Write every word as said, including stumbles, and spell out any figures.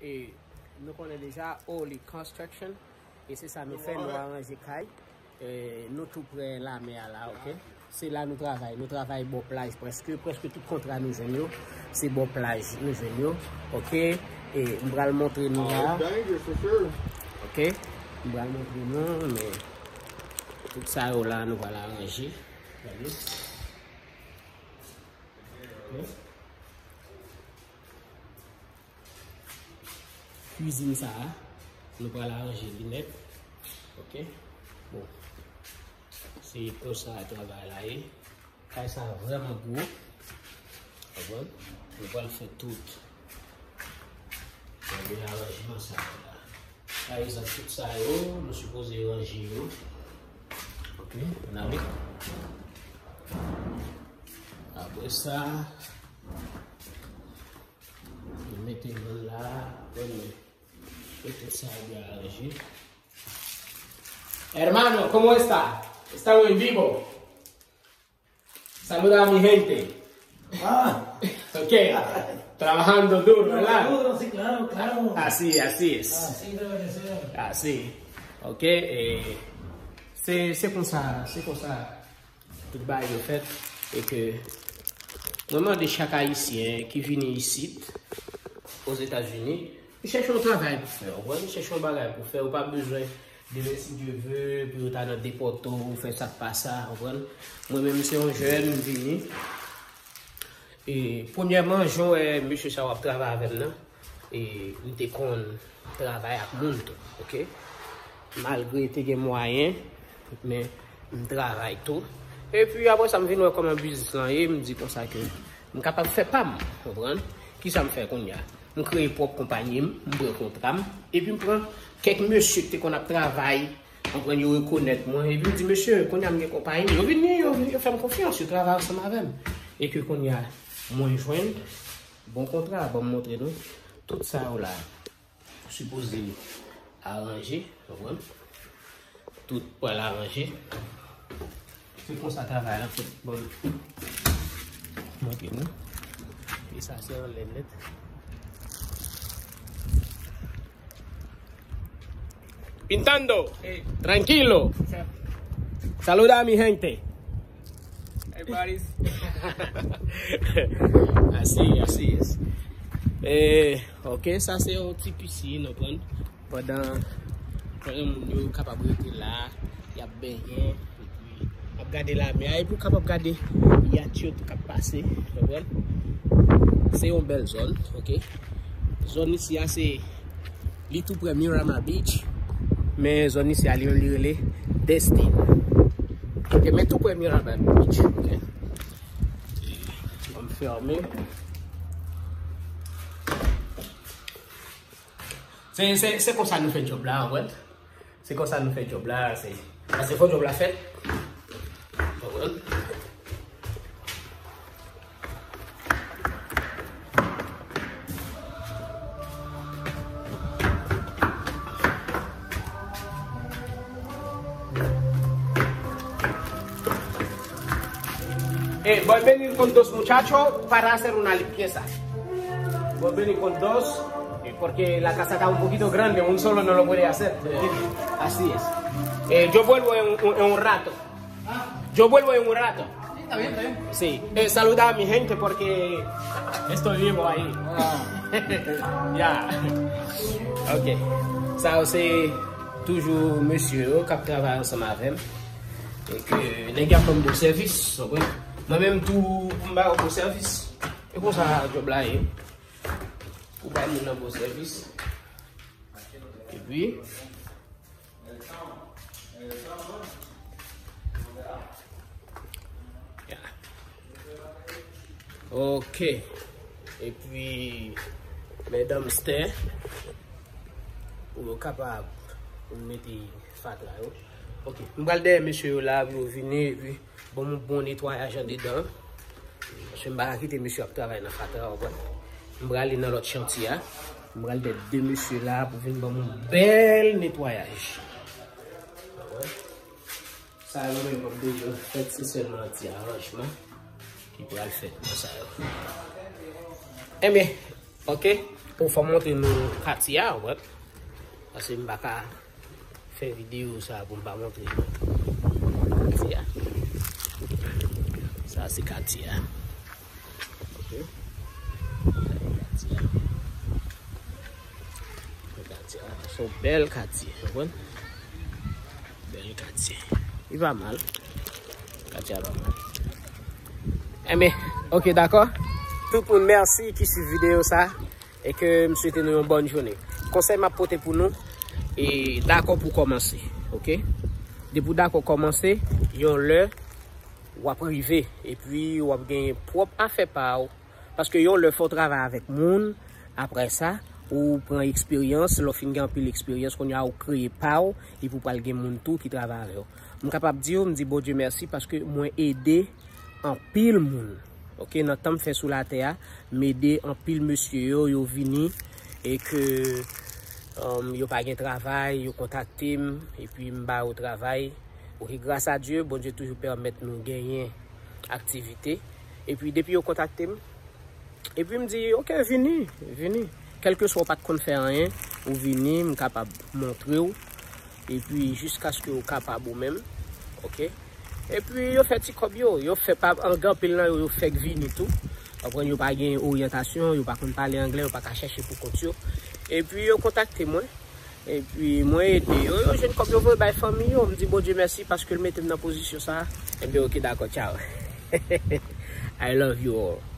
E nou konnen deja Oli Construction. E se sa nou fè, nou aranje kay. E nou tou prè lamè a la, oke? Se la nou travay. Nou travay bò plaj prèske. Prèske tout kontra nou jwenn yo, se bò plaj nou jwenn yo, oke? E m pral montre nou la. Oke? M pral montre nou, men tout sa yo la, nou pral aranje. Gade. Oke? Kwizin sa a, nou pral aranje li nèt. Oke? Bon. Se konsa travay la ye. Kay sa a vrèman gwo. Konprann? Nou pral fè tout. Gade aranjman sa yo la. Pa egzanp, tout sa yo, nou sipoze ranje yo. Oke? N ale. Apre sa, nou mete moun la, bon, men, mete sa byen ranje. Hermano, ¿cómo está? Estamos en vivo. Saluda a mi gente. Ah. Ok. Trabajando duro, ¿verdad? Duro, sí, claro, claro. Así, así es. Así debe de ser. Así. Ok. Eh, se, se konsa, se konsa. Tout bagay yo fèt, e ke mwen mande chak Ayisyen ki vini isit, Ozetazini, li chèche yon travay pou fè, w konprann? Li chèche yon bagay pou fè, ou pa bezwen demen si Dye ve, pou yo ta nan depòte w, fè sa k pa sa, w konprann? Mwen menm, se yon jèn, m vini. E, premyèman, jan w wè mesye sa w ap travay avè m nan, e, m te konn travay ak moun tou, oke? Malgre te gen mwayen, men m travay tou. Epi apre sa, m vin wè kòman biznis lan ye, m di konsa ke m kapab fè pa m, konprann? Kisa m fè kounye a? M kreye pwòp konpayi m, m pran kontra m, epi m pran kèk mesye ki te konn ap travay, konprann, yo rekonèt mwen, epi m di, "Mesye, kounye a m gen konpayi m." Yo vini, yo, yo fè m konfyans, yo travay ansanm avè m. E ke kounye a, mwen jwenn bon kontra, ban m montre nou tout sa yo la. Sipoze aranje, konprann? Tout pral aranje. Se konsa travay la fèt. Bon. Montre nou. E sa se anlè nèt. Pintando. Hey. Tranquilo. What's up? Saluda a mi gente. Everybody's. Así, así es. Eh, ok, sa se yon ti pisin, w konprann? Pandan, pandan moun yo kapab rete la, y ap benyen, epi ap gade lamè a, epi w kapab gade yat yo tou k ap pase, w konprann? Se yon bèl zòn, ok? Zòn isi a se, li tou prè Miramar Beach, men zòn isi a li, li rele Destin. Ok, men tou prè Miramar Beach, ok? Ban m fèmen. Se, se, se konsa nou fè djòb la, w konprann? Se konsa nou fè djòb la, se, paske fò djòb la fèt. W konprann? Eh, voy a venir con dos muchachos para hacer una limpieza. Voy a venir con dos, eh, porque la casa está un poquito grande, un solo no lo puede hacer. Así es. Eh, yo vuelvo en, en, en un rato. Yo vuelvo en un rato. Sí, está bien, está bien. Sí. Eh, saluda a mi gente porque estoy vivo ahí. Ah. Ya. Ok. Sa yo se toujou mesye yo k ap travay ansanm avè m. E ke nèg y ap ban m bon sèvis, w konprann? Mwen menm tou, pou m ba yo bon sèvis. E konsa djòb la ye. Ou bay moun nan bon sèvis. Epi, ya. Ok. Epi, men danmstè, pou yo kapab mete fatra yo. Ok. M pral dèyè mesye yo la, pou yo vini, epi ban m yon bon netwayaj andedan. Paske m pa ka kite mesye ap travay nan fatra, w konprann? M prale nan lòt chantye a. M pral dèyè de mesye la pou vin ban m yon bèl netwayaj. W konprann? Sa yo menm k ap bezwen fèt, se sèlman ti aranjman ki pral fèt nan sa yo. Enben, ok. Bon, fò m montre nou katye a, wè. Paske m pa ka fè videyo sa pou m pa montre nou katye a. Sa se katye a. Ok. Sa se katye a. Katye a. Se yon bèl katye, w konprann? Bèl katye. Li pa mal. Katye a pa mal. Enben, ok, dakò. Tout moun, mèsi ki swiv videyo sa. E ke m swete nou yon bòn jounen. Konsèy m ap pote pou nou, e dakò pou kòmanse, ok? Depi w dakò kòmanse, yon lè w ap rive, epi w ap gen pwòp afè pa w. Paske yon lè fò w travay avèk moun, apre sa, ou pran eksperyans, lè w fin gen anpil eksperyans, kounye a ou kreye pa w, epi w pral gen moun tou ki travay avè w. M kapab di w, m di Bondye mèsi paske mwen ede anpil moun. Ok, nan tan m fè sou latè a, m ede anpil mesye yo, yo vini e ke um, yo pa gen travay, yo kontakte m, epi m ba yo travay. Ok, gras a Dye, Bondye toujou pèmèt nou genyen aktivite. Epi depi yo kontakte m, epi m di, ok, vini, vini. Kèlkeswa w pa t konn fè anyen, ou vini, m kapab montre w. Epi jiskaske ou kapab ou menm, ok? Epi yo fè ti kòb yo, yo fè pa, gen anpil nan yo, yo fèk vini tou. Konprann, yo pa gen oryantasyon, yo pa konn pale anglè, yo pa ka chèche pou kont yo. Epi yo kontakte mwen. Epi mwen ede yo, yo jwenn kòb yo voye bay fanmi yo. M di Bondye mèsi paske l mete m nan pozisyon sa. Enben, ok, dakò, tchao. I love you all.